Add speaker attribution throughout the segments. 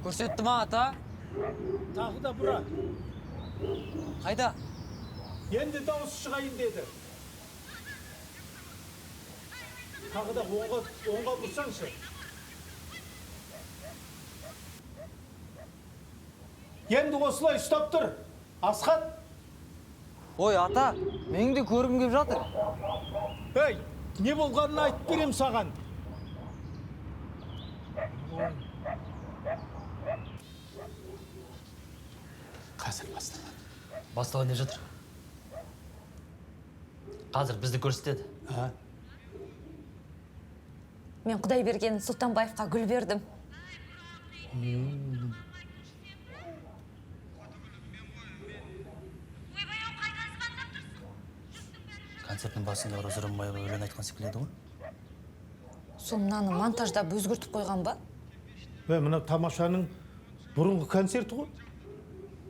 Speaker 1: Көрсетті ма, ата?
Speaker 2: Тағы да бұра.
Speaker 1: Қайда?
Speaker 2: Енді дауыс шығайын деді. Тағы да оңға, оңға бұрсаңшы. Енді осылай ұстап тұр. Асхат.
Speaker 1: Ой, ата, менің де көргім келіп жатыр.
Speaker 2: Ей, не болғанын айтып берем саған. Қазір басталады.
Speaker 3: Басталайын деп жатыр. Қазір бізді көрсетеді.
Speaker 2: А?
Speaker 4: Мен Құдайберген Сұлтанбаевқа гүл бердім.
Speaker 3: Концерттің басында Роза Рымбаева өлең айтқан секілді еді ғой.
Speaker 4: Сол мынаны монтаждап өзгертіп қойған ба?
Speaker 2: Е, мынау тамашаның бұрынғы концерті ғой.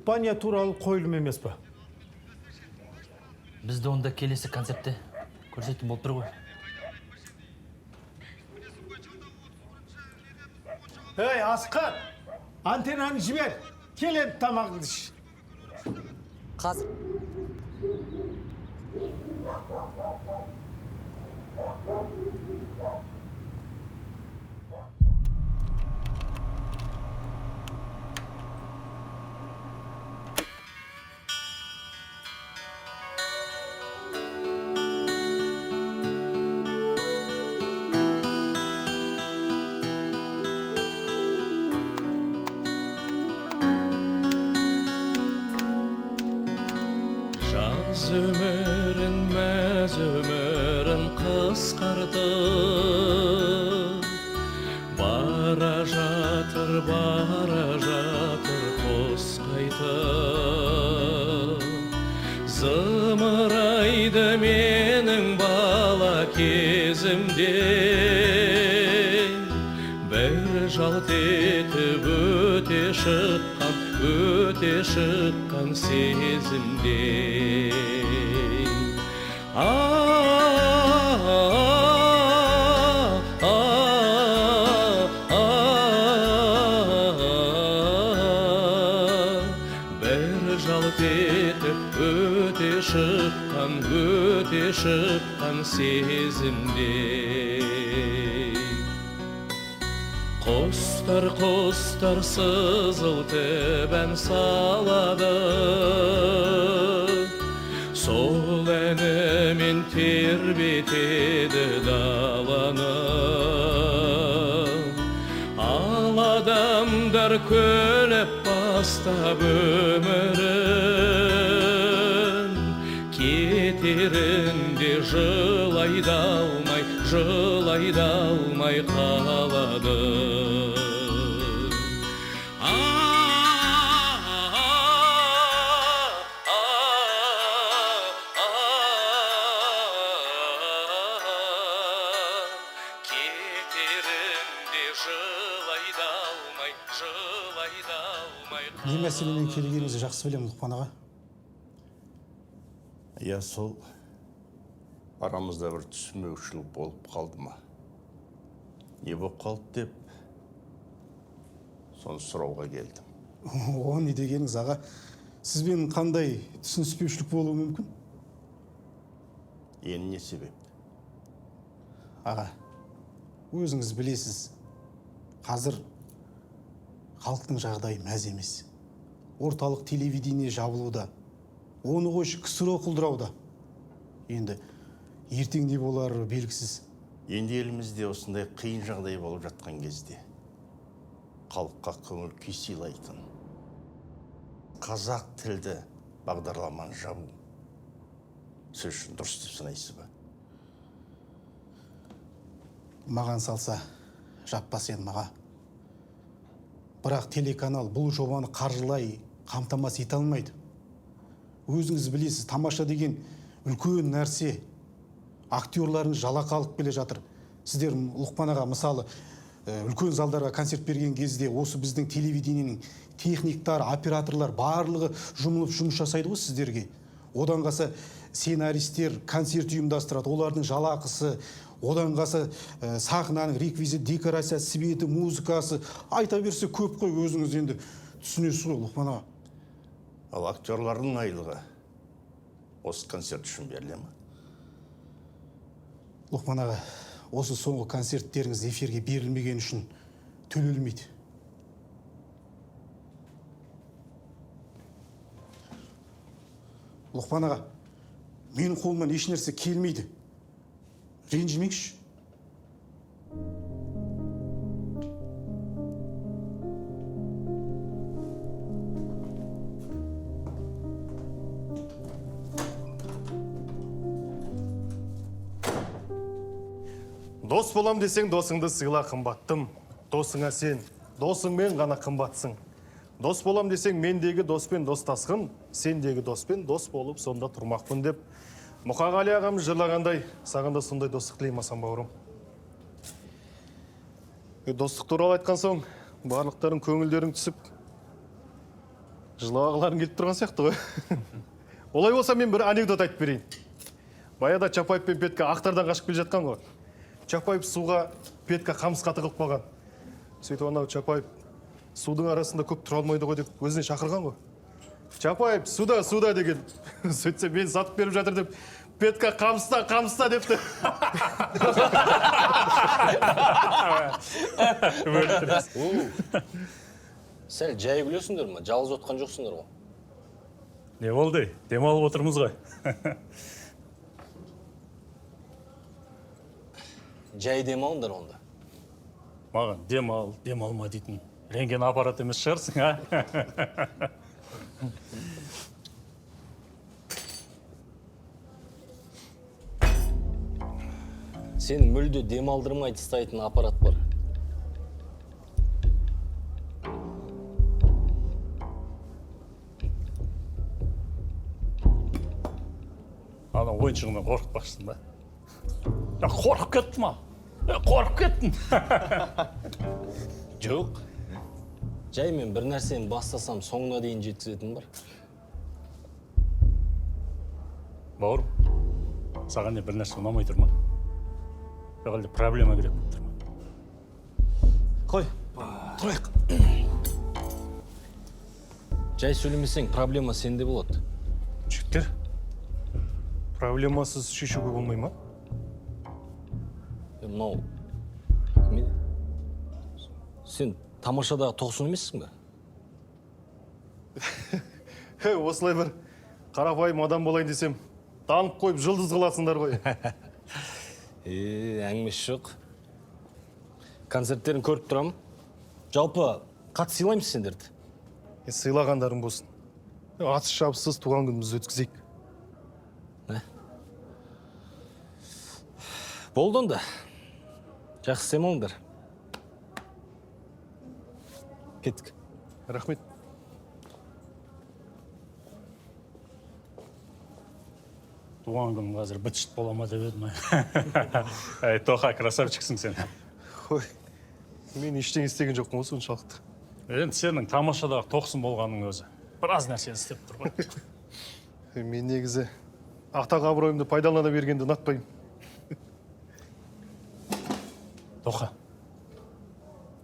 Speaker 2: Баня туралы қойылым емес па?
Speaker 3: Бізді онда келесі концертте көрсететін болып тұр ғой.
Speaker 2: Ей, Асқат, антеннаны жібер. Кел енді, тамағыңды іш.
Speaker 1: Қазір.
Speaker 5: Жаз өмірін, мәз өмірін қысқартып бара жатыр, бара жатыр құс қайтып. Зымырайды менің бала кезімде, бір жалт етіп өте шыққан, өте шыққан сезімдей. А а а бір жалт етіп өте шыққан, өте шыққан сезімдей. Құстар, құстар сызылтып ән салады, сол әнімен тербетеді даланы. Ал адамдар күліп бастап өмірін, кетерінде жылай да алмай, жылай да алмай қалады. А, а, а, а, кетерінде жылай да алмай, жылай да алмай.
Speaker 6: Не мәселемен келгеніңізді жақсы білемін, Лұқпан аға.
Speaker 7: Иә, сол арамызда бір түсінбеушілік болып қалды ма, не болып қалды деп, соны сұрауға келдім.
Speaker 6: О, не дегеніңіз, аға? Сізбен қандай түсініспеушілік болуы мүмкін?
Speaker 7: Енді не себеп?
Speaker 6: Аға, өзіңіз білесіз, қазір халықтың жағдайы мәз емес. Орталық телевидение жабылуда, оны қойшы, КСРО құлдырауда. Енді ертең не болары белгісіз.
Speaker 7: Енді елімізде осындай қиын жағдай болып жатқан кезде халыққа көңіл күй сыйлайтын қазақ тілді бағдарламаны жабу сіз үшін дұрыс деп санайсыз ба?
Speaker 6: Маған салса, жаппас едім, аға. Бірақ телеканал бұл жобаны қаржылай қамтамасыз ете алмайды. Өзіңіз білесіз, тамаша деген үлкен нәрсе. Актерларыңыз жалақы алып келе жатыр. Сіздер, Лұқпан аға, мысалы, үлкен залдарға концерт берген кезде осы біздің телевидениенің техниктар, операторлар барлығы жұмылып жұмыс жасайды ғой сіздерге. Одан қалса, сценаристер концерт ұйымдастырады, олардың жалақысы, Одан қалса сахнаның реквизит, декорациясы, светі, музыкасы, айта берсе көп қой, өзіңіз енді түсінесіз ғой, Лұқпан аға.
Speaker 7: Ал актерлардың айлығы осы концерт үшін беріле ме?
Speaker 6: Лұқпан аға, осы соңғы концерттеріңіз эфирге берілмеген үшін төлелмейді. Лұқпан аға, менің қолымнан ешнәрсе келмейді. Ренжімеңізші.
Speaker 8: Дос болам десең, досыңды сыйла, қымбаттым. Досыңа сен, досыңмен ғана қымбатсың. Дос болам десең, мендегі доспен достасқын, сендегі доспен дос болып сонда тұрмақпын деп Мұқағали ағамыз жырлағандай, саған да сондай достық тілеймін, Асан бауырым. Достық туралы айтқан соң, барлықтарың көңілдерің түсіп, жылағыларың келіп тұрған сияқты ғой. Олай болса, мен бір анекдот айтып берейін. Баяғыда Чапаев пен Петька ақтардан қашып келе жатқан ғой. Чапаев суға, Петька қамысқа тығылып қалған. Сөйтіп анау Чапаев судың арасында көп тұра алмайды ғой деп өзіне шақырған ғой. Чапаев суда, суда деген. Сөйтсе мен сатып беріп жатыр деп, Петька қамыста, қамыста депті.
Speaker 9: Сәл жай күлесіңдер ме? Жалғыз отқан жоқсыңдар ғой.
Speaker 10: Не болды? Демалып отырмыз ғой.
Speaker 9: Жай демалыңдар онда.
Speaker 10: Маған демал, демалма дейтін рентген аппарат емес шығарсың, а?
Speaker 9: Сен мүлде демалдырмай тастайтын аппарат бар.
Speaker 10: Ана ойыншығынан қорқытпақшысың ба? Я, қорқып кеттім ал. Я, қорқып кеттім.
Speaker 9: Жоқ. Жай мен бір нәрсені бастасам, соңына дейін жеткізетін бар.
Speaker 10: Бауырым, саған не бір нәрсе ұнамай тұр ма? Жоқ әлде проблема керек болып тұр ма?
Speaker 9: Қой, тұрайық. Жай сөйлемесең, проблема сенде болады.
Speaker 8: Жігіттер, проблемасыз шешуге болмай ма?
Speaker 9: Мынау, мен... Сен тамашадағы Тоқсын емессің бе?
Speaker 8: Хе, осылай бір қарапайым адам болайын десем, танып қойып жұлдыз қыласыңдар ғой.
Speaker 9: Әңгімесі жоқ. Концерттерін көріп тұрамын. Жалпы, қатты сыйлаймыз сендерді.
Speaker 8: Сыйлағандарың болсын. Атыс шабыссыз туған күнімізді өткізейік.
Speaker 9: Ә? Болды онда. Жақсы демалыңдар. Кеттік.
Speaker 8: Рахмет.
Speaker 10: Туған күнім қазір быт-шыт бола ма деп едім. Әй, Тоқа, красавчиксің сен.
Speaker 8: Ой, мен ештеңе істеген жоқпын ғой соншалықты.
Speaker 10: Енді сенің тамашадағы Тоқсын болғанның өзі біраз нәрсені істеп тұр ғой.
Speaker 8: Мен негізі атақ абыройымды пайдалана бергенді ұнатпаймын.
Speaker 10: Тоқа,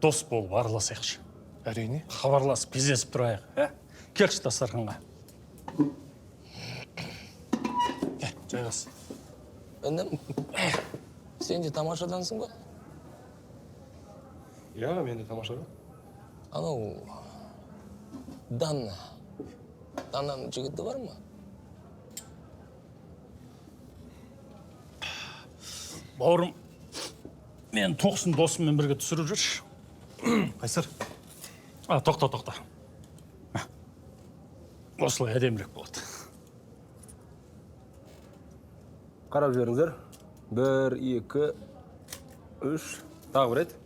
Speaker 10: дос болып араласайықшы.
Speaker 8: Әрине.
Speaker 10: Хабарласып, кездесіп тұрайық. Ә? Келші дастарханға. Кел, жайғас.
Speaker 1: Інім, сен де тамашадансың ба?
Speaker 8: Иә, мен де тамашадан.
Speaker 1: Анау Дана. Дананың жігіті бар ма?
Speaker 10: Бауырым, мен Тоқсын досыммен бірге түсіріп жүрші.
Speaker 8: Қайсар.
Speaker 10: А, тоқта, тоқта. Осылай әдемірек болады.
Speaker 11: Қарап жіберіңіздер. 1, 2, 3. Тағы бір рет.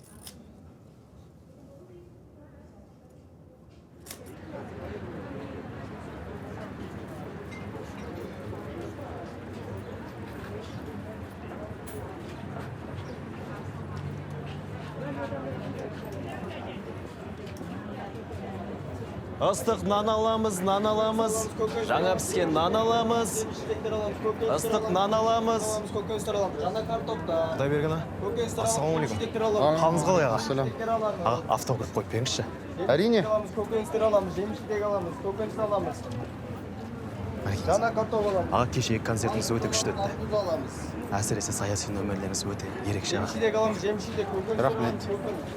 Speaker 12: Ыстық нан аламыз, нан аламыз. Жаңа піскен нан аламыз. Ыстық нан аламыз. Құдайберген аға. Ассалаумағалейкум. Қалыңыз қалай, аға? Аға, автограф қойып беріңізші.
Speaker 13: Әрине.
Speaker 14: Көкөністер аламыз, жеміс жидек аламыз, көкөніс аламыз. Жаңа картоп аламыз.
Speaker 12: Аға, кешегі концертіңіз өте күшті өтті.
Speaker 14: Арбуз аламыз.
Speaker 12: Әсіресе саяси нөмірлеріңіз өте ерекше,
Speaker 14: Жеміс
Speaker 12: аға.
Speaker 14: жидек аламыз, жеміс жидек, көкөніс.
Speaker 13: Рахмет.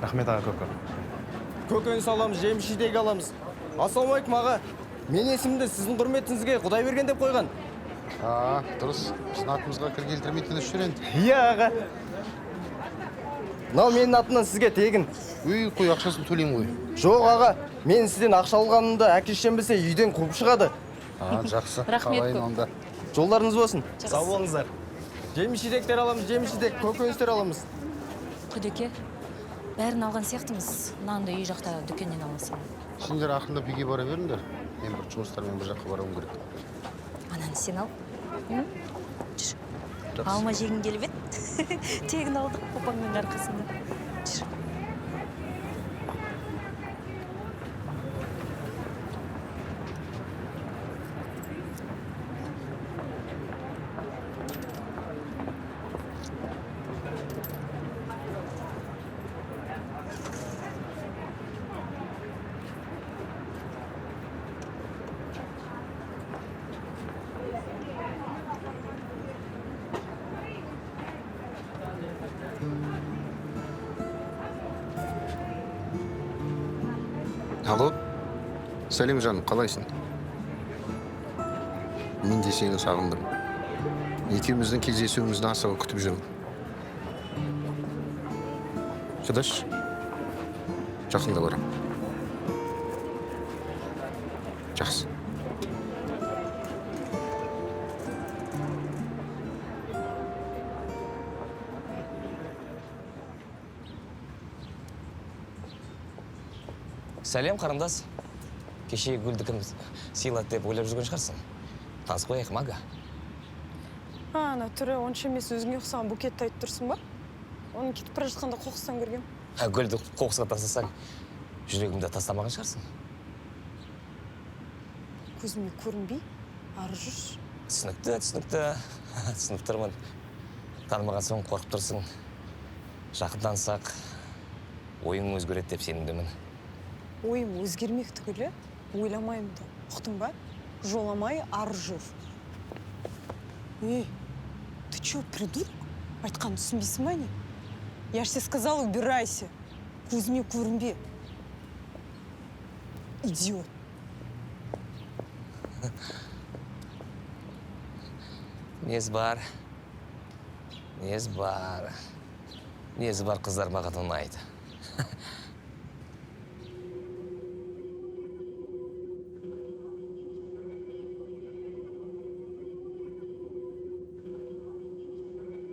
Speaker 12: Рахмет, аға, көп көп.
Speaker 14: Көкөніс аламыз, жеміс жидек аламыз. Ассалаумағалейкум, аға. Мен есімді сіздің құрметіңізге Құдайберген деп қойған.
Speaker 13: А, дұрыс. Біздің атымызға кір келтірмейтін іс жүр енді.
Speaker 14: Иә, аға. Мынау менің атымнан сізге тегін.
Speaker 13: Үй, қой, ақшасын төлеймін ғой.
Speaker 14: Жоқ, аға, мен сізден ақша алғанымды әке шешем білсе үйден қуып шығады.
Speaker 13: А, жақсы.
Speaker 4: Рахмет
Speaker 13: Қалайын
Speaker 4: көп.
Speaker 13: онда.
Speaker 14: Жолдарыңыз болсын.
Speaker 4: Жақсы.
Speaker 12: Сау болыңыздар.
Speaker 14: Жеміс жидектер аламыз, жеміс жидек, көкөністер аламыз.
Speaker 4: Құдеке, бәрін алған сияқтымыз. Нанды үй жақта дүкеннен аласың.
Speaker 13: Сендер ақырындап үйге бара беріңдер. Мен бір жұмыстармен бір жаққа баруым керек.
Speaker 4: Ананы сен ал. М? Жүр. Алма жегің келіп еді. Тегін алдық папаңның арқасында. Жүр.
Speaker 13: Алло. Сәлем, жаным, қалайсың? Мен де сені сағындым. Екеуміздің кездесуімізді асыға күтіп жүрмін. Шыдашы. Жақында барамын. Жақсы.
Speaker 15: Сәлем, қарындас. Кеше гүлді кім сыйлады деп ойлап жүрген шығарсың. Танысып қояйық, мага.
Speaker 16: А, ана түрі онша емес, өзіңе ұқсаған букетті айтып тұрсың ба? Оны кетіп бара жатқанда қоқыстан көргем.
Speaker 15: Ха, гүлді қоқысқа тастасаң, жүрегімді тастамаған шығарсың.
Speaker 16: Көзіме көрінбей, ары жүрші.
Speaker 15: Түсінікті, түсінікті. Түсініп тұрмын. Танымаған соң қорқып тұрсың. Жақын таныссақ, ойың өзгереді деп сенімдімін.
Speaker 16: Ойым өзгермек түгілі, ойламаймын да. Ұқтың ба? Жоламай, ары жүр. Эй, ты чё, придурок? Айтқанын түсінбейсің ба не? Я ж тебе сказала, убирайся. Көзіме көрінбе. Идиот.
Speaker 15: Несі бар? Несі бар? Несі бар қыздар маған ұнайды.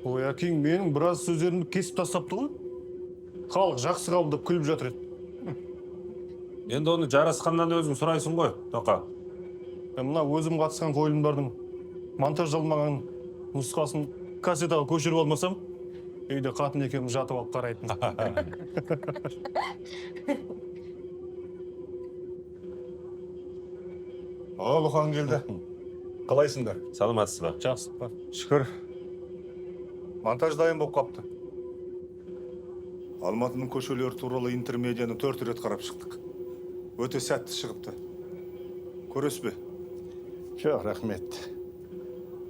Speaker 8: Ой, әкең менің біраз сөздерімді кесіп тастапты ғой. Халық жақсы қабылдап күліп жатыр еді.
Speaker 17: Енді оны Жарасқаннан өзің сұрайсың ғой, Тоқа.
Speaker 8: Мына өзім қатысқан қойылымдардың монтаждалмаған нұсқасын кассетаға көшіріп алмасам, үйде қатын екеуміз жатып алып қарайтын.
Speaker 18: Ал, Ұлхан келді. Қалайсыңдар?
Speaker 17: Саламатсыз ба?
Speaker 8: Жақсы ба.
Speaker 18: Шүкір. Монтаж дайын болып қапты. Алматының көшелері туралы интермедианы 4 рет қарап шықтық. Өте сәтті шығыпты. Көресіз бе?
Speaker 7: Жоқ, рахмет.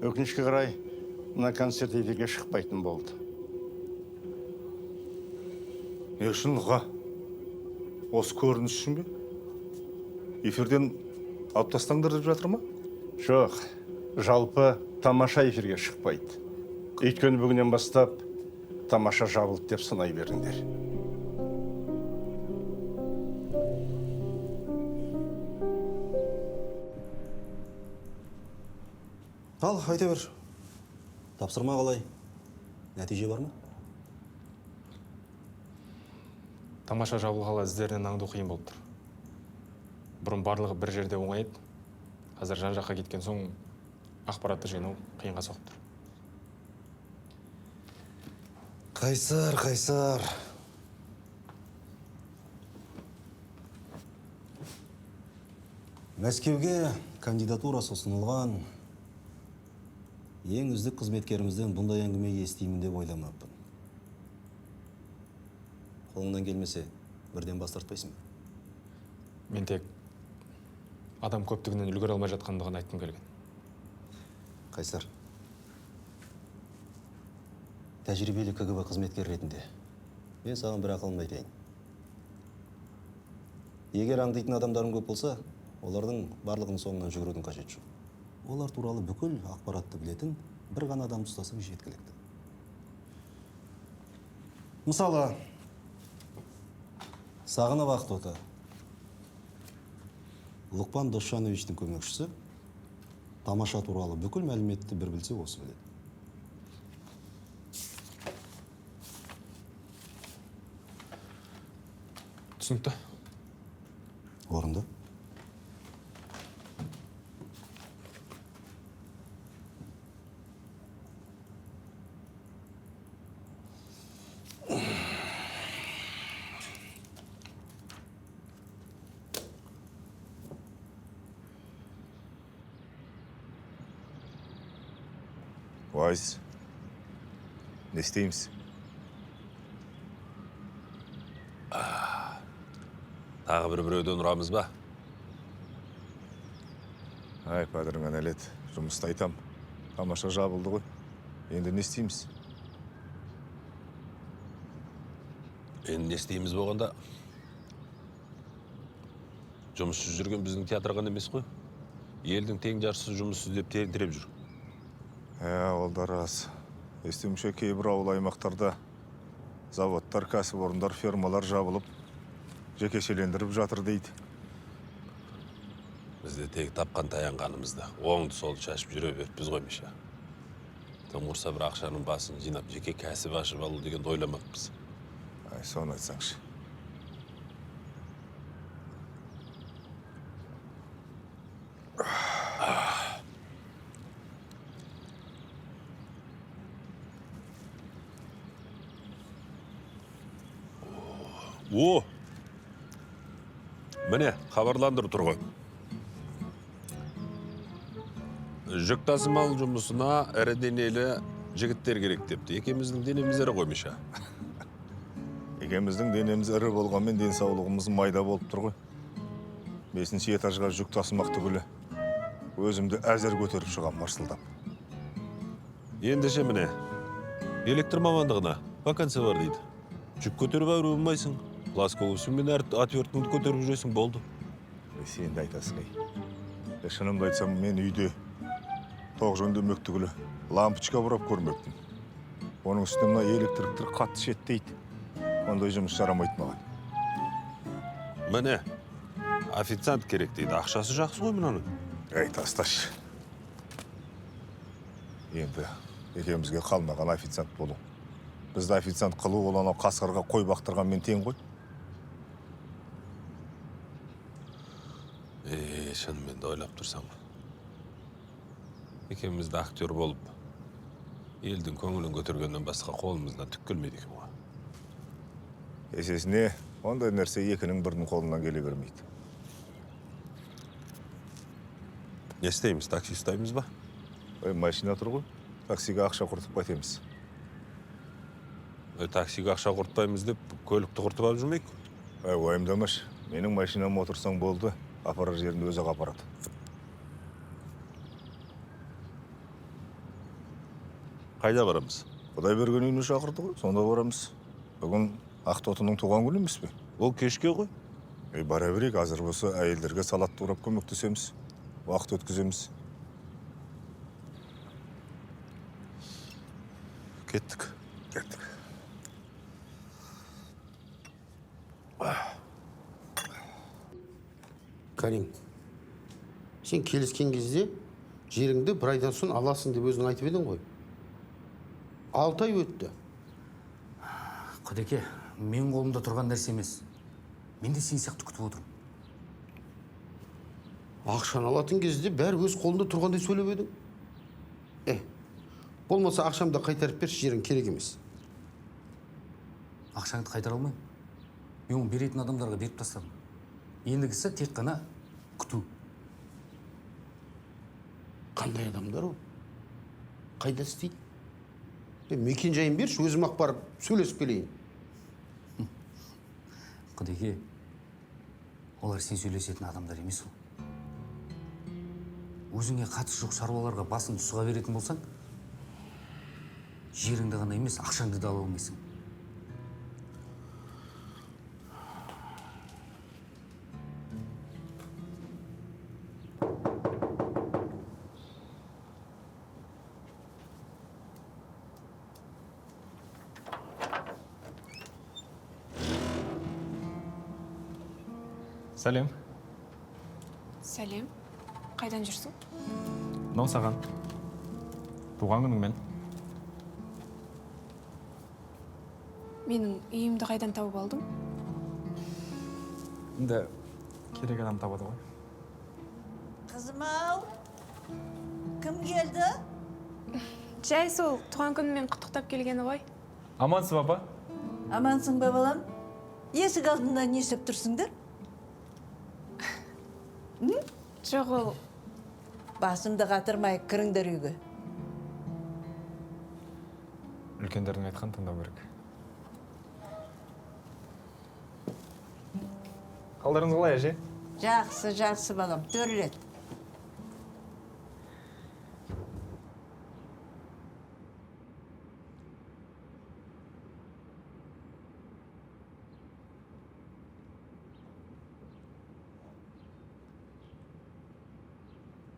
Speaker 7: Өкінішке қарай, мына концерт эфирге шықпайтын болды.
Speaker 18: Не үшін, Лұға? Осы көрініс үшін бе? Эфирден алып тастаңдар деп жатыр ма?
Speaker 7: Жоқ, жалпы тамаша эфирге шықпайды. Өйткені бүгіннен бастап тамаша жабылды деп санай беріңдер.
Speaker 3: Ал, айта бер. Тапсырма қалай? Нәтиже бар ма?
Speaker 19: Тамаша жабылғалы іздерінен аңду қиын болып тұр. Бұрын барлығы бір жерде оңай еді. Қазір жан-жаққа кеткен соң ақпаратты жинау қиынға соғып тұр.
Speaker 3: Қайсар, Қайсар. Мәскеуге кандидатурасы ұсынылған ең үздік қызметкерімізден бұндай әңгіме естимін деп ойламаппын. Қолыңнан келмесе, бірден бас тартпайсың ба?
Speaker 19: Мен тек адам көптігінен үлгере алмай жатқандығын айтқым келген.
Speaker 3: Қайсар, тәжірибелі КГБ қызметкері ретінде мен саған бір ақылымды айтайын. Егер аңдитын адамдарың көп болса, олардың барлығының соңынан жүгірудің қажеті жоқ. Олар туралы бүкіл ақпаратты білетін бір ғана адамды ұстасаң жеткілікті. Мысалы, Сағынов Ақтоты, Лұқпан Досжановичтің көмекшісі, тамаша туралы бүкіл мәліметті бір білсе осы біледі.
Speaker 19: Түсінікті.
Speaker 3: Орынды.
Speaker 18: Уайс, не істейміз?
Speaker 17: Тағы бір біреуден ұрамыз ба?
Speaker 18: Ай, падырыңа нәлет, жұмысты айтам. Тамаша жабылды ғой. Енді не істейміз?
Speaker 17: Енді не істейміз болғанда? Жұмыссыз жүрген біздің театр ғана емес қой. Елдің тең жартысы жұмыссыз деп тентіреп жүр.
Speaker 18: Ол да рас. Естуімше, кейбір ауыл аймақтарда заводтар, кәсіпорындар, фермалар жабылып, жекешелендіріп жатыр дейді.
Speaker 17: Бізде тек тапқан таянғанымызды оңды солды шашып жүре беріппіз ғой, Миша. Тым құрса бір ақшаның басын жинап, жеке кәсіп ашып алу дегенді ойламаппыз.
Speaker 18: Ай, соны айтсаңшы.
Speaker 17: О! Міне, хабарландыру тұр ғой. Жүк тасымал жұмысына ірі денелі жігіттер керек депті. Екеуміздің денеміз ірі ғой, Миша.
Speaker 18: Екеуміздің денеміз ірі болғанмен денсаулығымыз майда болып тұр ғой. 5-ші этажға жүк тасымақ түгілі өзімді әзір көтеріп шығам марсылдап.
Speaker 17: Ендеше міне, электр мамандығына вакансия бар дейді. Жүк көтеріп әуре болмайсың. Плоскогубцымен отверткаңды көтеріп жүресің, болды.
Speaker 18: Сен де айтасың, ей. Шынымды айтсам, мен үйде тоқ жөндемек түгілі лампочка бұрап көрмеппін. Оның үстіне мына электриктер қатты шеттейді. Ондай жұмыс жарамайды маған.
Speaker 17: Міне, официант керек дейді. Ақшасы жақсы ғой мынаның.
Speaker 18: Ей, тасташы. Енді екеумізге қалмаған официант болу. Бізді официант қылу ол анау қасқырға қой бақтырғанмен тең ғой.
Speaker 17: Шынымен де ойлап тұрсам, екеуміз де актер болып, елдің көңілін көтергеннен басқа қолымыздан түк келмейді екен ғой.
Speaker 18: Есесіне, ондай нәрсе екінің бірінің қолынан келе бермейді.
Speaker 17: Не істейміз, такси ұстаймыз ба?
Speaker 18: Ой, машина тұр ғой. Таксиге ақша құртып қайтеміз.
Speaker 17: Таксиге ақша құртпаймыз деп көлікті құртып алып жүрмейік.
Speaker 18: Ой, уайымдамашы. Менің машинама отырсаң болды, апарар жерінде өзі-ақ апарады.
Speaker 17: Қайда барамыз?
Speaker 18: Құдай берген үйіне шақырды ғой, сонда барамыз. Бүгін Ақтотының туған күні емес пе?
Speaker 17: Ол кешке ғой.
Speaker 18: Бара берейік, азыр болса әйелдерге салат турап көмектесеміз, уақыт өткіземіз.
Speaker 17: Кеттік.
Speaker 18: Кеттік.
Speaker 13: Карим, сен келіскен кезде жеріңді бір айдан соң аласың деп өзің айтып едің ғой. 6 ай өтті.
Speaker 1: Құдеке, мен қолымда тұрған нәрсе емес. Мен де сен сияқты күтіп отырмын.
Speaker 13: Ақшаны алатын кезде бәрі өз қолында тұрғандай сөйлеп едің. Болмаса ақшамды қайтарып берші, жерің керек емес.
Speaker 1: Ақшаңды қайтара алмаймын. Мен оны беретін адамдарға беріп тастадым. Ендігісі тек қана күту.
Speaker 13: Қандай адамдар ол? Қайда істейді? Мекен жайын берші, өзім ақ барып сөйлесіп келейін.
Speaker 20: Құдеке, олар сен сөйлесетін адамдар емес ол. Өзіңе қатысы жоқ шаруаларға басыңды сұға беретін болсаң, жеріңді ғана емес, ақшаңды да ала алмайсың.
Speaker 19: Сәлем.
Speaker 16: Сәлем. Қайдан жүрсің?
Speaker 19: Мынау саған. Туған күніңмен.
Speaker 16: Менің үйімді қайдан тауып алдың?
Speaker 19: Енді керек адам табады ғой.
Speaker 21: Қызым ау, кім келді?
Speaker 16: Жай сол туған күнімен құттықтап келгені ғой.
Speaker 19: Амансыз ба, апа?
Speaker 21: Амансың ба, балам? Есік алдында не істеп тұрсыңдар?
Speaker 16: Жоқ, ол...
Speaker 21: Басымды қатырмай, кіріңдер үйге.
Speaker 19: Үлкендердің айтқанын тыңдау керек. Қалдарыңыз қалай, әже?
Speaker 21: Жақсы, жақсы, балам, төрлет.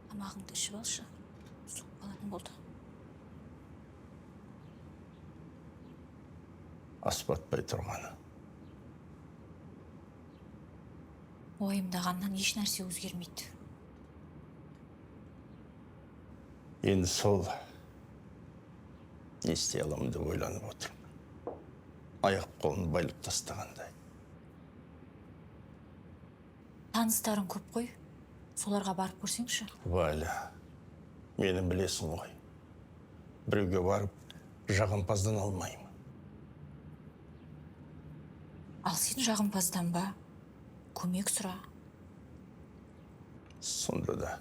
Speaker 4: Тамағыңды ішіп алшы, суып қалатын болды.
Speaker 7: Ас батпай тұрғаны.
Speaker 4: Уайымдағаннан еш нәрсе өзгермейді.
Speaker 7: Енді сол не істей аламын деп ойланып отырмын. Аяқ қолын байлап тастағандай.
Speaker 4: Таныстарың көп қой. Соларға барып көрсеңші.
Speaker 7: Валя, мені білесің ғой. Біреуге барып жағымпаздан алмаймын.
Speaker 4: Ал сен жағымпаздан ба? Көмек сұра.
Speaker 7: Сонда да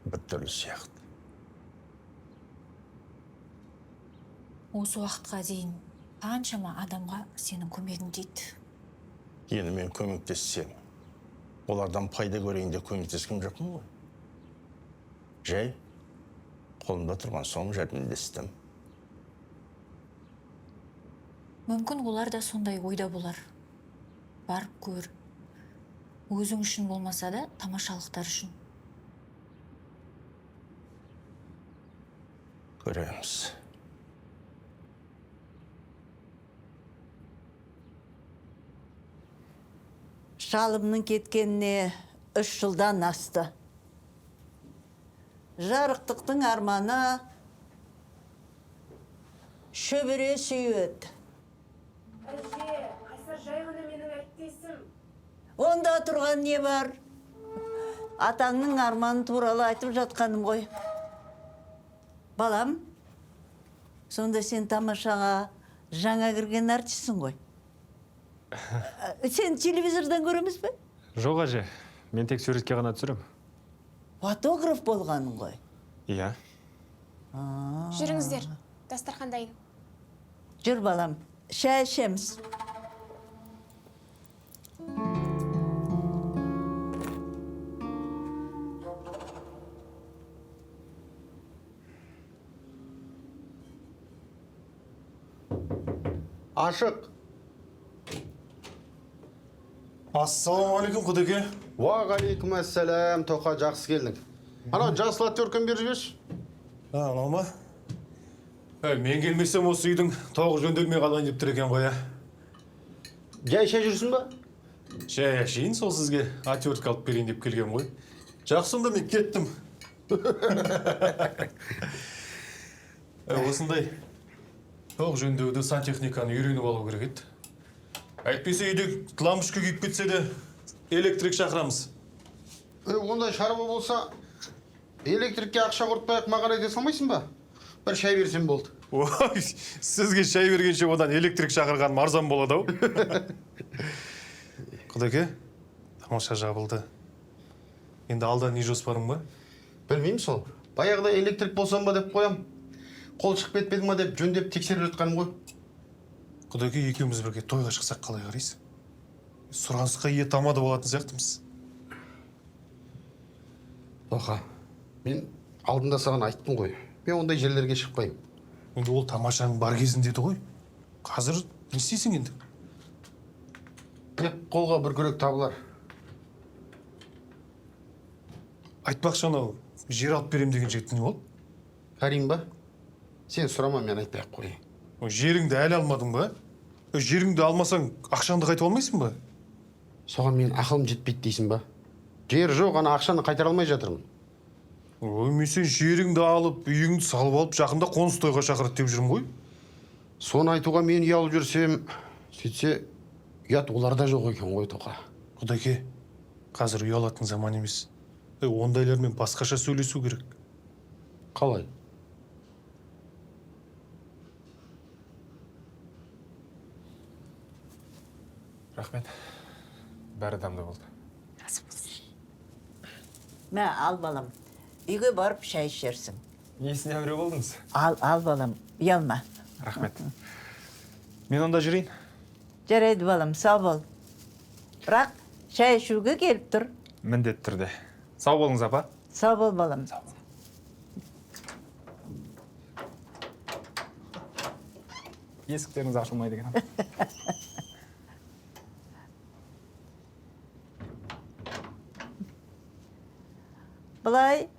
Speaker 7: бір түрлі сияқты.
Speaker 4: Осы уақытқа дейін қаншама адамға сенің көмегің тиді.
Speaker 7: Енді мен көмектессем, олардан пайда көрейін деп көмектескен жоқпын ғой. Жай, қолымда тұрған соң жәрдемдестім.
Speaker 4: Мүмкін олар да сондай ойда болар. Барып көр. Өзің үшін болмаса да тамашалықтар үшін.
Speaker 7: Көреміз.
Speaker 21: Шалымның кеткеніне 3 жылдан асты. Жарықтықтың арманы шөбере сүйеді.
Speaker 16: Әже, Қайсар жай ғана менің әріптесім.
Speaker 21: Онда тұрған не бар? Атаңның арманы туралы айтып жатқаным ғой. Балам, сонда сен тамашаға жаңа кірген артистсің ғой. Сен телевизордан көреміз бе?
Speaker 19: Жоқ, әже, мен тек суретке ғана түсірем.
Speaker 21: Фотограф болғаның ғой.
Speaker 19: Иә.
Speaker 16: Жүріңіздер, дастархан дайын.
Speaker 21: Жүр, балам, шай ішеміз.
Speaker 13: Ашық.
Speaker 8: Ассалаумағалейкум, Құдеке.
Speaker 13: Уағалейкум ассалам, Тоқа, жақсы келдің. Анау жасыл отвёртканы беріп жіберші.
Speaker 8: Анау ма? Мен келмесем осы үйдің тоғы жөнделмей қалайын деп тұр екен ғой, ә.
Speaker 13: Жай шай жүрсің ба?
Speaker 8: Шай әшейін сол сізге отвёртка алып берейін деп келген ғой. Жақсы, онда мен кеттім. Осындай тоқ жөндеуді, сантехниканы үйреніп алу керек еді. Әйтпесе үйде лампочка күйіп кетсе де электрик шақырамыз.
Speaker 13: Ондай шаруа болса, электрикке ақша құртпай-ақ маған айта салмайсың ба? Бір шай берсем болды.
Speaker 8: Ой, сізге шай бергенше одан электрик шақырғаным арзан болады ау. Құдеке, тамаша жабылды. Енді алда не жоспарың бар?
Speaker 13: Білмеймін сол. Баяғыда электрик болсам ба деп қоям. Қол шығып кетпеді ма деп жөндеп тексеріп жатқаным ғой.
Speaker 8: Құдеке, екеуміз бірге тойға шықсақ қалай қарайсың? Сұранысқа ие тамада болатын сияқтымыз.
Speaker 13: Тоқа, мен алдында саған айттым ғой. Мен ондай жерлерге шықпаймын.
Speaker 8: Енді ол тамашаның бар кезінде еді ғой. Қазір не істейсің енді?
Speaker 13: Тек қолға бір күрек табылар.
Speaker 8: Айтпақшы, анау жер алып берем деген жігіт не болды?
Speaker 13: Карим ба? Сен сұрама, мен айтпай ақ қояйын.
Speaker 8: Жеріңді әлі алмадың ба? Жеріңді алмасаң, ақшаңды қайтып алмайсың ба?
Speaker 13: Соған мен ақылым жетпейді дейсің ба? Жер жоқ, ана ақшаны қайтара алмай жатырмын.
Speaker 8: Ой, мен сен жеріңді алып, үйіңді салып алып, жақында қоныс тойға шақырады деп жүрмін ғой.
Speaker 13: Соны айтуға мен ұялып жүрсем, сөйтсе, ұят оларда жоқ екен ғой, Тоқа.
Speaker 8: Құдеке, қазір ұялатын заман емес. Ондайлармен басқаша сөйлесу керек.
Speaker 13: Қалай?
Speaker 19: Рахмет. Бәрі дамды болды.
Speaker 21: Мә, ал балам. Үйге барып шай ішерсің.
Speaker 19: Несіне әуре болдыңыз?
Speaker 21: Ал, ал балам, ұялма.
Speaker 19: Рахмет. Мен онда жүрейін.
Speaker 21: Жарайды балам, сау бол. Бірақ шай ішуге келіп тұр.
Speaker 19: Міндетті түрде. Сау болыңыз, апа.
Speaker 21: Сау бол, балам.
Speaker 19: Есіктеріңіз ашылмайды екен.
Speaker 21: Былай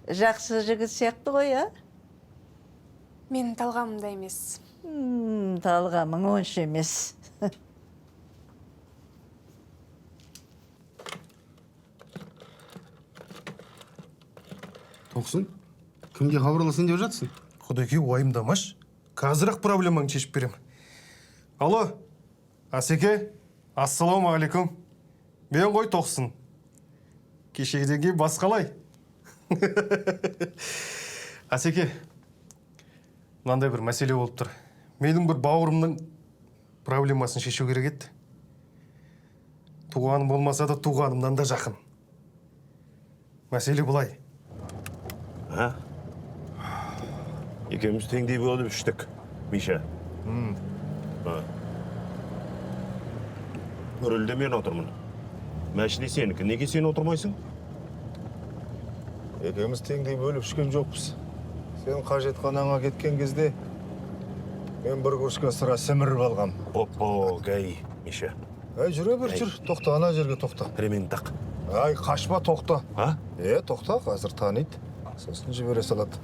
Speaker 21: жақсы жігіт сияқты ғой, а?
Speaker 2: Менің талғамымда емес.
Speaker 21: Талғамың онша емес.
Speaker 13: Тоқсын, кімге хабарласайын деп жатсың?
Speaker 8: Құдеке, уайымдамаш. Қазір-ақ проблемаңды шешіп беремін. Алло, Асеке, ассалаумағалейкум. Мен ғой Тоқсын. Кешегіден кейін басқалай. Асеке, мынандай бір мәселе болып тұр. Менің бір бауырымның проблемасын шешу керек еді. Туғаным болмаса да туғанымнан да жақын. Мәселе былай.
Speaker 7: А? Екеуміз теңдей болып іштік, Миша. Рөлде мен отырмын. Мәшіне сенікі. Неге сен отырмайсың?
Speaker 18: Екеуміз теңдей бөліп ішкен жоқпыз. Сен қажетханаңа кеткен кезде мен бір кружка сыра сіміріп алғам.
Speaker 7: Оппо, гай, Миша.
Speaker 18: Ай, жүре бер, жүр. Тоқта, ана жерге тоқта.
Speaker 7: Ремень тақ.
Speaker 18: Ай, қашпа, тоқта.
Speaker 7: А?
Speaker 18: Тоқта, қазір таниды. Сосын жібере салады.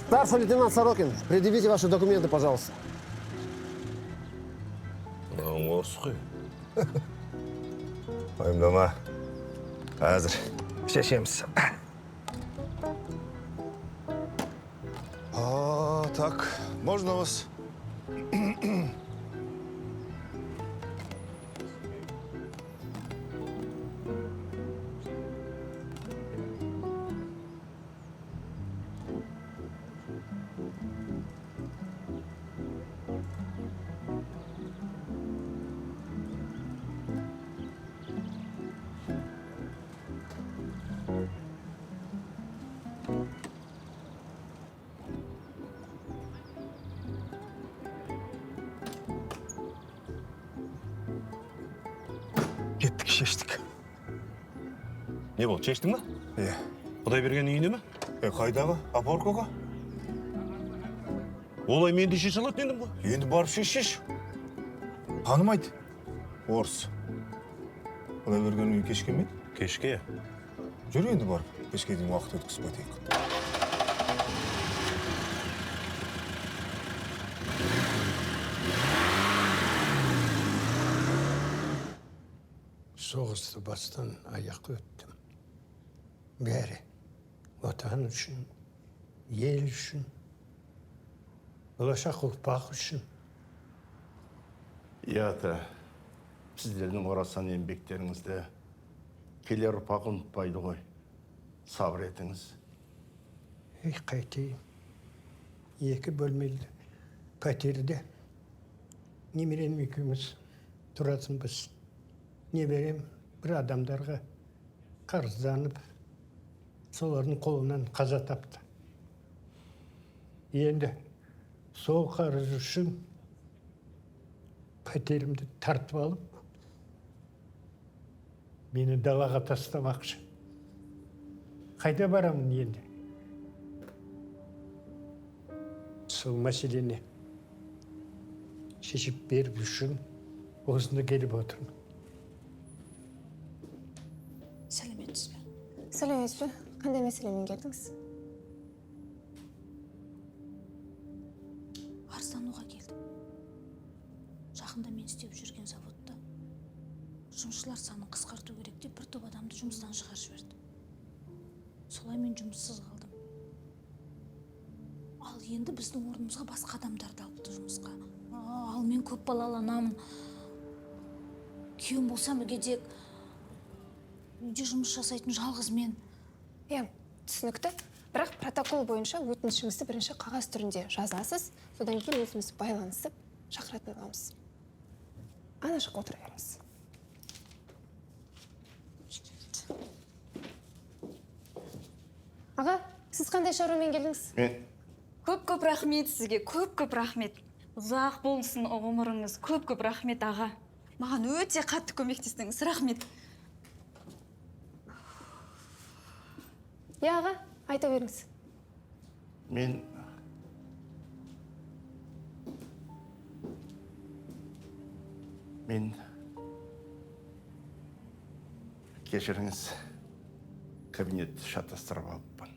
Speaker 22: Старший лейтенант Сорокин, предъявите ваши документы, пожалуйста.
Speaker 7: Мынауың орыс қой.
Speaker 18: Уайымдама. Қазір шешеміз. Так, можно вас? Кеттік, шештік.
Speaker 7: Не болды, шештің ба?
Speaker 18: Иә.
Speaker 7: Құдай берген үйіне ме?
Speaker 18: Қайдағы? Опоркаға?
Speaker 7: Олай мен де шеше алатын едім ғой.
Speaker 18: Енді барып шеш. Танымайды. Орыс. Құдай берген үйі кешке ме?
Speaker 7: Кешке.
Speaker 18: Жүр енді барып, кешке дейін уақыт өткізіп қайтайық.
Speaker 23: Соғысты бастан аяқ өттім. Бәрі отан үшін, ел үшін, болашақ ұрпақ үшін.
Speaker 7: Иә, ата, сіздердің орасан еңбектеріңізді келер ұрпақ ұмытпайды ғой. Сабыр етіңіз.
Speaker 23: Ей, қайтейін. 2 бөлмелі пәтерде немерем екеуміз тұратынбыз. Немерем бір адамдарға қарызданып, Солардың қолынан қаза тапты. Енді сол қарыз үшін пәтерімді тартып алып, мені далаға тастамақшы. Қайда барамын енді? Сол мәселені шешіп беру үшін осында келіп отырмын.
Speaker 4: Сәлеметсіз бе?
Speaker 2: Сәлеметсіз бе? Қандай мәселемен келдіңіз?
Speaker 5: Арыздануға келдім. Жақында мен істеп жүрген заводта жұмысшылар санын қысқарту керек деп бір топ адамды жұмыстан шығарып жіберді. Солай мен жұмыссыз қалдым. Ал енді біздің орнымызға басқа адамдарды алыпты жұмысқа. Ал мен көп балалы анамын. Күйеуім болса мүгедек. Үйде жұмыс жасайтын жалғыз мен.
Speaker 2: Иә, түсінікті. Бірақ протокол бойынша өтінішіңізді бірінші қағаз түрінде жазасыз, содан кейін өзіміз байланысып шақыратын боламыз. Ана жаққа отыра беріңіз. Аға, сіз қандай шаруамен келдіңіз?
Speaker 7: Мен.
Speaker 4: Көп-көп рахмет сізге, көп-көп рахмет. Ұзақ болсын ғұмырыңыз, көп-көп рахмет аға. Маған өте қатты көмектестіңіз, рахмет.
Speaker 2: Иә, аға, айта беріңіз.
Speaker 7: Мен кешіріңіз, кабинетті шатастырып алыппын.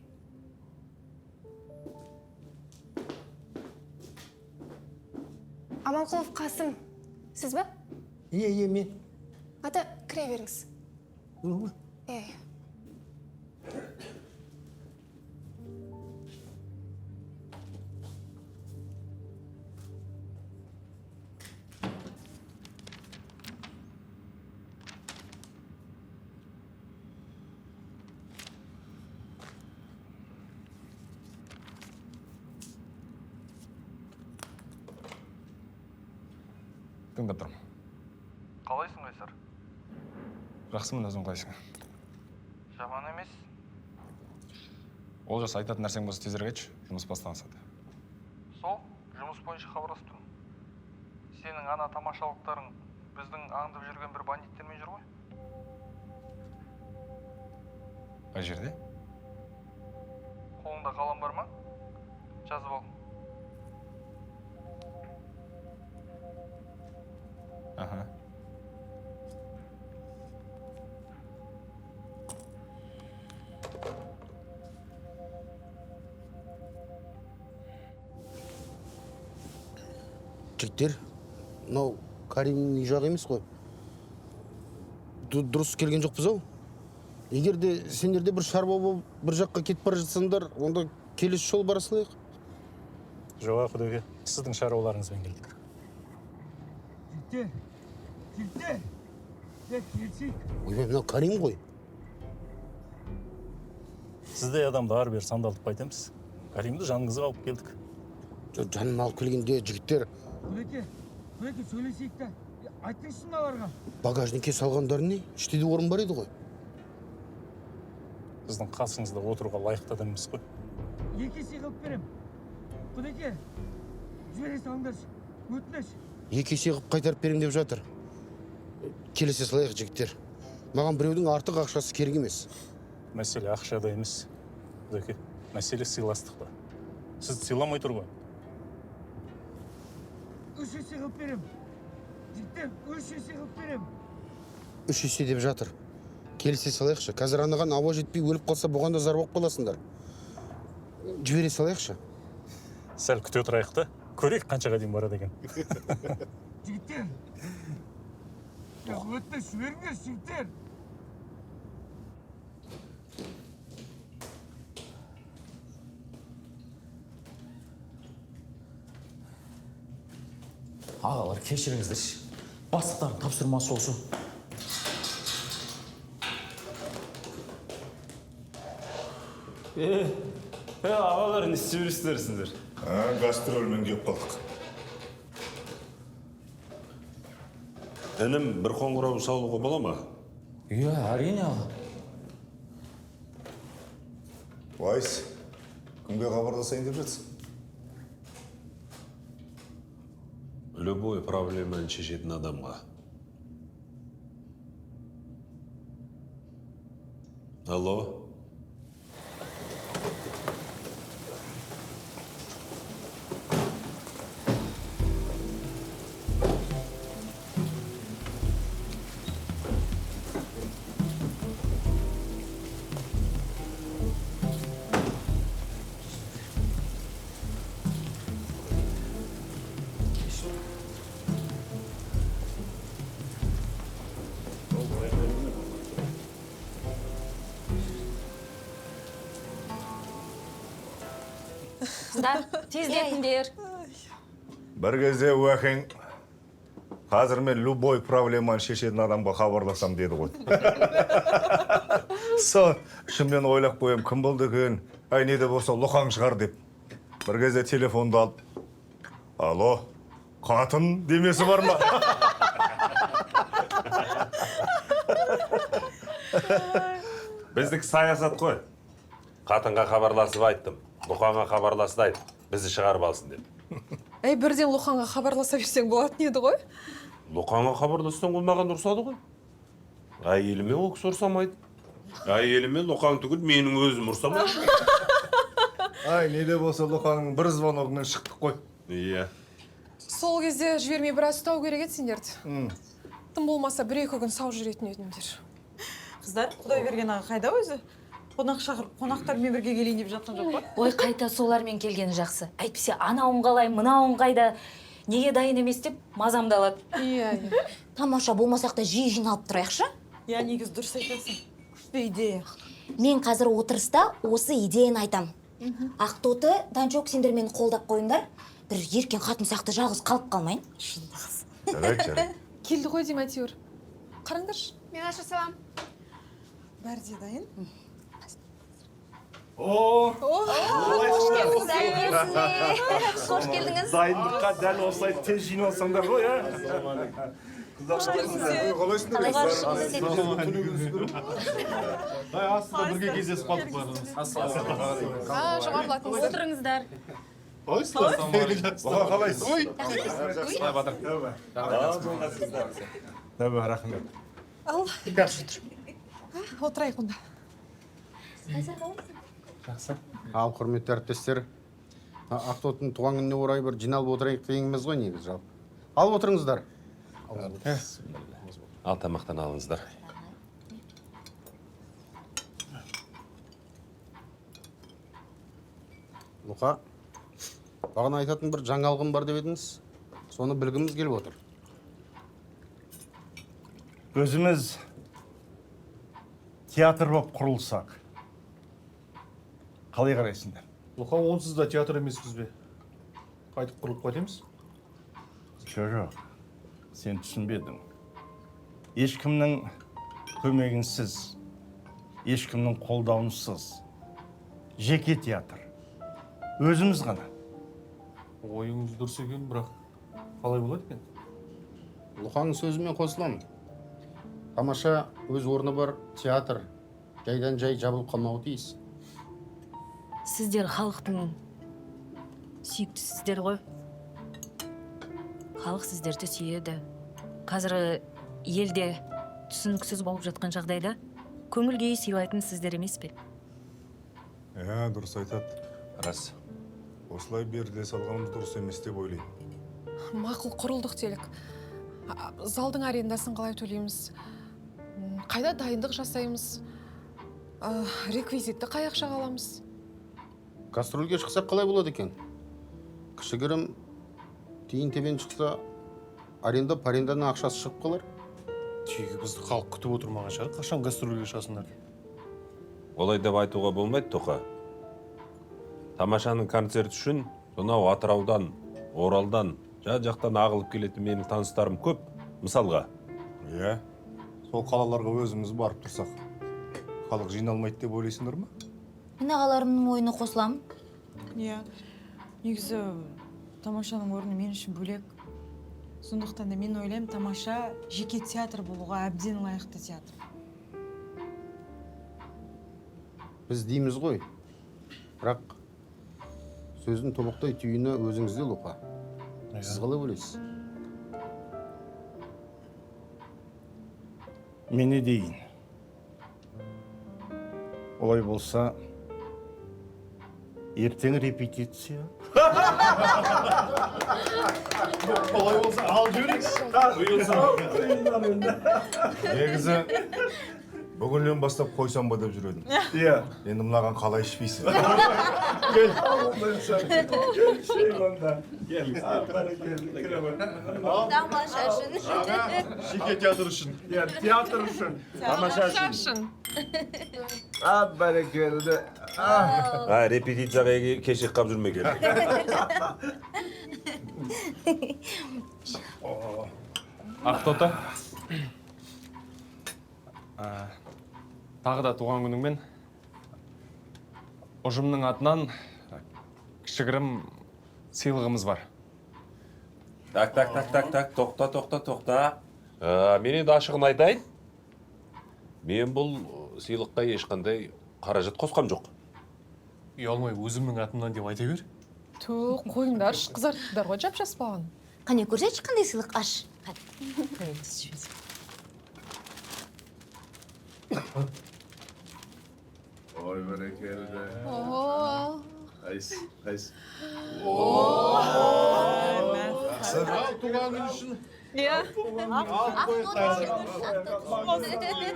Speaker 2: Аманқұлов Қасым, сіз бе?
Speaker 23: Иә, мен.
Speaker 2: Ата, кіре беріңіз.
Speaker 23: Бұл ма?
Speaker 2: Иә.
Speaker 19: Тыңдап тұрмын.
Speaker 6: Қалайсың, Қайсар?
Speaker 19: Жақсымын, өзің қалайсың?
Speaker 6: Жаман емес.
Speaker 19: Олжас, айтатын нәрсең болса тезірек айтшы, жұмыс басталса да.
Speaker 6: Сол, жұмыс бойынша хабарласып тұрмын. Сенің ана тамашалықтарың біздің аңдып жүрген бір бандиттермен жүр ғой.
Speaker 19: Қай жерде?
Speaker 6: Қолыңда қалам бар ма? Жазып ал.
Speaker 19: Аха.
Speaker 13: Жігіттер, мынау Каримнің үй жағы емес қой. Дұрыс келген жоқпыз ау. Егер де сендерде бір шаруа болып бір жаққа кетіп бара жатсаңдар, онда келесі жолы бара салайық.
Speaker 10: Жоқ, Құдеке, сіздің шаруаларыңызбен келдік.
Speaker 6: Жігіттер, жігіттер, келсек.
Speaker 13: Ойбай, мынау Карим ғой.
Speaker 10: Сіздей адамды ары-бері сандалтып қайтеміз. Каримді жаныңызға алып келдік.
Speaker 13: Жоқ, жанын алып келгенде жігіттер.
Speaker 6: Құдеке, Құдеке, сөйлесейік та. Айтыңызшы мыналарға.
Speaker 13: Багажникке салғандары не? Іште де орын бар еді ғой.
Speaker 10: Сіздің қасыңызда отыруға лайықты адам емес қой.
Speaker 6: Екі есе қылып берем. Құдеке, жібере салыңдаршы, өтініш.
Speaker 13: Екі есе қылып қайтарып берем деп жатыр. Келесе салайық, жігіттер. Маған біреудің артық ақшасы керек емес.
Speaker 10: Мәселе ақшада емес, Құдеке. Мәселе сыйластықта. Сізді сыйламай тұр ғой.
Speaker 6: Үш есе қылып берем. Жігіттер, үш есе қылып берем.
Speaker 13: Үш есе деп жатыр. Келісе салайықшы. Қазір анаған ауа жетпей өліп қалса, бұған да зар болып қаласыңдар. Жібере салайықшы.
Speaker 10: Сәл күте тұрайық та. Көрейік қаншаға дейін барады екен.
Speaker 6: Жігіттер. Өтініш, жіберіңдер, жігіттер.
Speaker 1: Ағалар, кешіріңіздерші. Бастықтардың тапсырмасы осы.
Speaker 11: Ағалар, не істеп жүрсіздер сіздер?
Speaker 18: Гастрольмен келіп қалдық.
Speaker 17: Інім, бір қоңырау салуға бола ма?
Speaker 1: Иә, әрине аға.
Speaker 18: Уайс, кімге хабарласайын деп жатсың?
Speaker 17: Любой проблеманы шешетін адамға. Алло?
Speaker 4: Қыздар, тездетіңдер.
Speaker 18: Бір кезде Уәкең, қазір мен любой проблеманы шешетін адамға хабарласам деді ғой. Сол, ішімнен ойлап қоям, кім болды екен, әй не де болса Лұқаң шығар деп. Бір кезде телефонды алып, алло, қатын демесі бар ма?
Speaker 17: Біздікі саясат қой. Қатынға хабарласып айттым. Лұқанға хабарласты айт, бізді шығарып алсын деп.
Speaker 16: Әй, бірден Лұқанға хабарласа берсең болатын еді ғой.
Speaker 17: Лұқанға хабарлассаң, ол маған ұрсады ғой. Әйеліме ол кісі ұрсамайды. Әйеліме Лұқан түгіл, менің өзім ұрсамайды.
Speaker 18: Ай, не де болса Лұқанның бір звоногымен шықтық қой.
Speaker 17: Иә.
Speaker 16: Сол кезде жібермей біраз ұстау керек еді сендерді. Тым болмаса бір-екі күн сау жүретін едіңдер.
Speaker 9: Қыздар, Құдайберген аға қайда өзі? Қонақ шақырып, қонақтармен бірге келейін деп жатқан жоқ па?
Speaker 4: Ой, қайта солармен келгені жақсы. Әйтпесе анауың қалай, мынауың қайда, неге дайын емес деп мазамды алады.
Speaker 16: Иә, иә.
Speaker 5: Тамаша болмасақ та жиі жиналып тұрайықшы.
Speaker 9: Иә, негізі дұрыс айтасың. Күшті идея.
Speaker 5: Мен қазір отырыста осы идеяны айтам. Ақтоты, Данчок, сендер мені қолдап қойыңдар. Бір еркен қатын сияқты жалғыз қалып қалмайын.
Speaker 18: Жарайды, жарайды.
Speaker 16: Келді ғой деймін әйтеуір. Қараңдаршы.
Speaker 2: Мен аша салам.
Speaker 9: Бәрі де дайын.
Speaker 8: О,
Speaker 4: Қош келдіңіз. Қош келдіңіз.
Speaker 8: Дайындыққа дәл осылай тез жиналсаңдар ғой, ә?
Speaker 18: Қош келдіңіздер. Қалайсыңдар?
Speaker 8: Ай, астында бірге кездесіп қалдық барлығымыз.
Speaker 16: Жоғарылатыңыздар.
Speaker 4: Отырыңыздар.
Speaker 8: Қалайсыздар?
Speaker 18: Қалайсыз?
Speaker 8: Ой.
Speaker 18: Тәбі, рахмет.
Speaker 16: Ал. Отырайық онда.
Speaker 13: Жақсы. Ал, құрметті әріптестер, Ақтотының туған күніне орай бір жиналып отырайық дегеніміз ғой негізі жалпы. Ал отырыңыздар.
Speaker 17: Ал тамақтан алыңыздар.
Speaker 13: Лұқа, бағана айтатын бір жаңалығым бар деп едіңіз. Соны білгіміз келіп отыр.
Speaker 7: Өзіміз театр болып құрылсақ, қалай қарайсыңдар?
Speaker 8: Лұқа, онсыз да театр емеспіз бе? Қайтып құрылып қайтеміз?
Speaker 7: Жоқ, сен түсінбедің. Ешкімнің көмегінсіз, ешкімнің қолдауынсыз. Жеке театр. Өзіміз ғана.
Speaker 8: Ойыңыз дұрыс екен, бірақ қалай болады екен?
Speaker 13: Лұқаның сөзімен қосыламын. Тамаша өз орны бар театр жайдан жай жабылып қалмауы тиіс.
Speaker 4: Сіздер халықтың сүйіктісіздер ғой. Халық сіздерді сүйеді. Қазір елде түсініксіз болып жатқан жағдайда көңіл күй сыйлайтын сіздер емес пе?
Speaker 18: Иә, дұрыс айтады.
Speaker 17: Рас.
Speaker 18: Осылай беріле салғанымыз дұрыс емес деп ойлаймын.
Speaker 16: Мақұл, құрылдық делік. Залдың арендасын қалай төлейміз? Қайда дайындық жасаймыз? Реквизитті қай ақшаға аламыз?
Speaker 13: Гастрольге шықсақ қалай болады екен? Кішігірім тиын тебен шықса, аренда паренданың ақшасы шығып қалар.
Speaker 8: Тегі бізді халық күтіп отырмаған шығар, қашан гастрольге шығасыңдар?
Speaker 17: Олай деп айтуға болмайды, Тоқа. Тамашаның концерті үшін сонау Атыраудан, Оралдан, жан-жақтан ағылып келетін менің таныстарым көп, мысалға.
Speaker 18: Иә, сол қалаларға өзіміз барып тұрсақ, халық жиналмайды деп ойлайсыңдар ма?
Speaker 5: Мен ағаларымның ойына қосыламын.
Speaker 9: Иә, негізі тамашаның орны мен үшін бөлек. Сондықтан да мен ойлаймын, тамаша жеке театр болуға әбден лайықты театр.
Speaker 13: Біз дейміз ғой, Бірақ сөздің тобықтай түйіні өзіңізде, Луқа. Сіз қалай ойлайсыз?
Speaker 7: Мен не дейін? Олай болса, ертең репетиция.
Speaker 8: Олай болса, алып жіберейікші.
Speaker 18: Негізі бүгіннен бастап қойсам ба деп жүр едім.
Speaker 8: Иә.
Speaker 18: Енді мынаған қалай ішпейсің?
Speaker 8: Кел.
Speaker 4: Тамаша үшін.
Speaker 8: Жеке театр үшін.
Speaker 12: Иә, театр үшін.
Speaker 7: Тамаша үшін.
Speaker 12: А, бәрекелді.
Speaker 17: А, репетицияға кешігіп қалып жүрме екен.
Speaker 19: Ақтоты. Тағы да туған күніңмен ұжымның атынан кішігірім сыйлығымыз бар.
Speaker 17: Так, так, так, так, так, тоқта, тоқта, тоқта. Мен енді ашығын айтайын. Мен бұл сыйлыққа ешқандай қаражат қосқам жоқ.
Speaker 8: Ұялмай өзімнің атымнан деп айта бер.
Speaker 14: Ту, қойыңдаршы, қызарттыңдар ғой жап-жас баланы.
Speaker 4: Қане көрсетші, қандай сыйлық, аш.
Speaker 12: Ой, бәрекелді.
Speaker 14: О.
Speaker 12: Қайсы, қайсы.
Speaker 8: Ал туған күн үшін.
Speaker 14: Иә.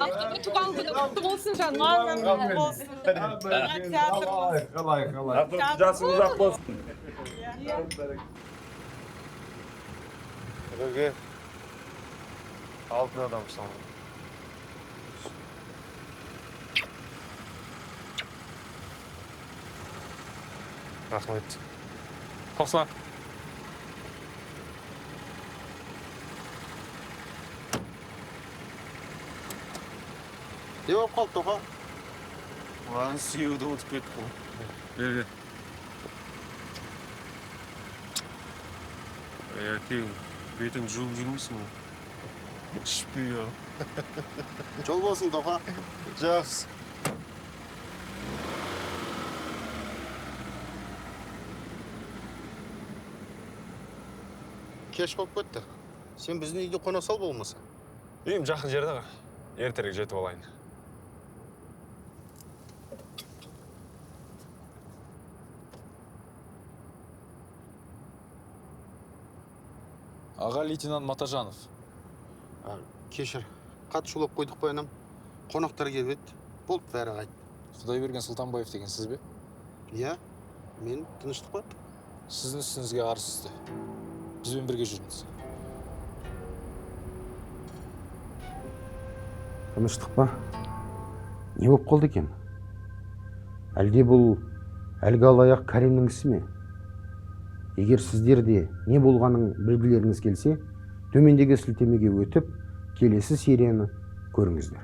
Speaker 14: Ақтоты, туған күні құтты болсын, жаным.
Speaker 12: Қалай, қалай, қалай.
Speaker 17: Ақтоты, жасың ұзақ болсын.
Speaker 8: Нұреке, алтын адамсың. Рахмет.
Speaker 19: Тоқса.
Speaker 13: Не болып қалды, Тоқа?
Speaker 8: Маған сүюді ұмытып кеттік қой.
Speaker 11: Бер, бер.
Speaker 8: Әкең, бетіңді жуып жүрмейсің ғой. Ішпей.
Speaker 13: Жол болсын, Тоқа.
Speaker 8: Жақсы.
Speaker 13: Кеш болып кетті. Сен біздің үйде қона сал болмаса.
Speaker 19: Үйім жақын жерде ғой. Ертерек жетіп алайын.
Speaker 6: Аға лейтенант Матажанов.
Speaker 13: Кешір, қатты шулап қойдық қой анам. Қонақтар келіп еді. Болды, бәрі қайтты.
Speaker 6: Құдайберген Сұлтанбаев деген сіз бе?
Speaker 13: Иә, мен. Тыныштық па?
Speaker 6: Сіздің үстіңізге арыз түсті. Бізбен бірге жүріңіз.
Speaker 13: Тыныштық па? Не болып қалды екен? Әлде бұл әлгі алаяқ Кәрімнің ісі ме? Егер сіздер де не болғанын білгілеріңіз келсе, төмендегі сілтемеге өтіп, келесі серияны көріңіздер.